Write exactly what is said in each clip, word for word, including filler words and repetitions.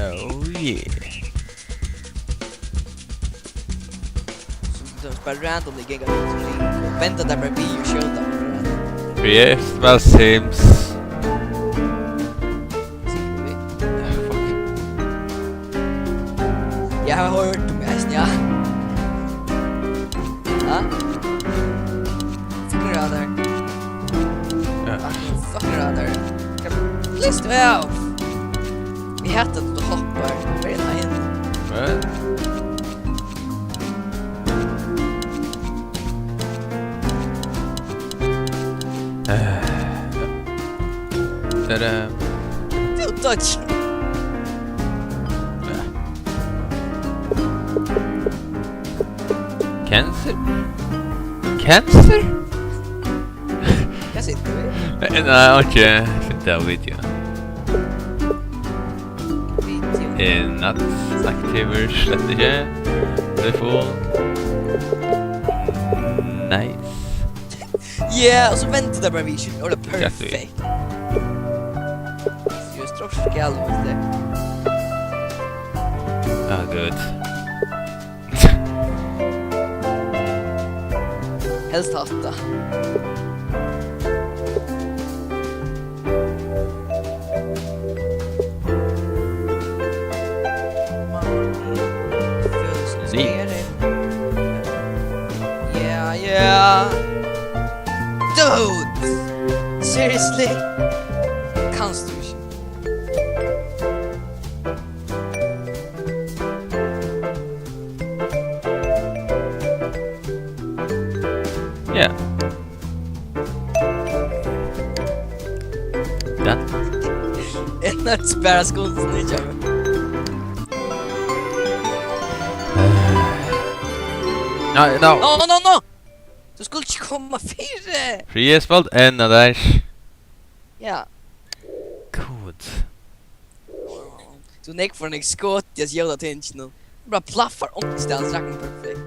Oh yeah. Sum tú bara randomly ganga rundt og venda tær bara við og skjóta. Yes, væl Sims. Sigur við. Ja, fuck. Eg havi hoyrt um eisini, ja. Ha? Fucking radar. Ja. Fucking radar. Please, ja. Eg hati at tú hoppar. Hvar er hann? Hvat? Eh, tað er, eh, tú touch. Cancer? Cancer? Hvat sigur tú? Eh, nei, eg havi ikki funnið av video. Video. Eh, not aktivur, slett ikki. Telephone. Nice. Yeah, og so vendi tað bara við, skilur, og tað er perfekt. Just, tróf skal við tað. Ah, good. Helst hatta. Neat. Yeah, yeah. Dude! Seriously? Kanst tú ikki? Ja. Done. Eg nøgdi bara skundini hjá mær. No, no. No, no, no! Tú skuldi ikki koma fyri! Fríðespalt enn av tær. Ja. Gud. Tú er nógv for nógv skot, eg sigi tað til henne nú. Bara plaffar onkustaðni, trakk meg perfekt.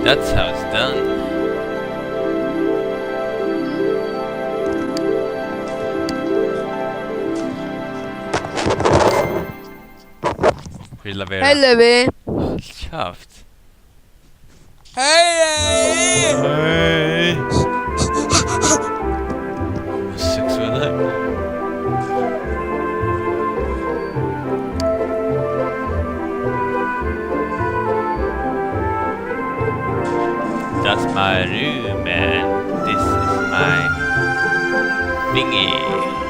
That's how it's done. Hví laverar? Hello, vi. Hold kjaft. Hey! Hey! Seksuelle. That's my room, man. This is my thingy.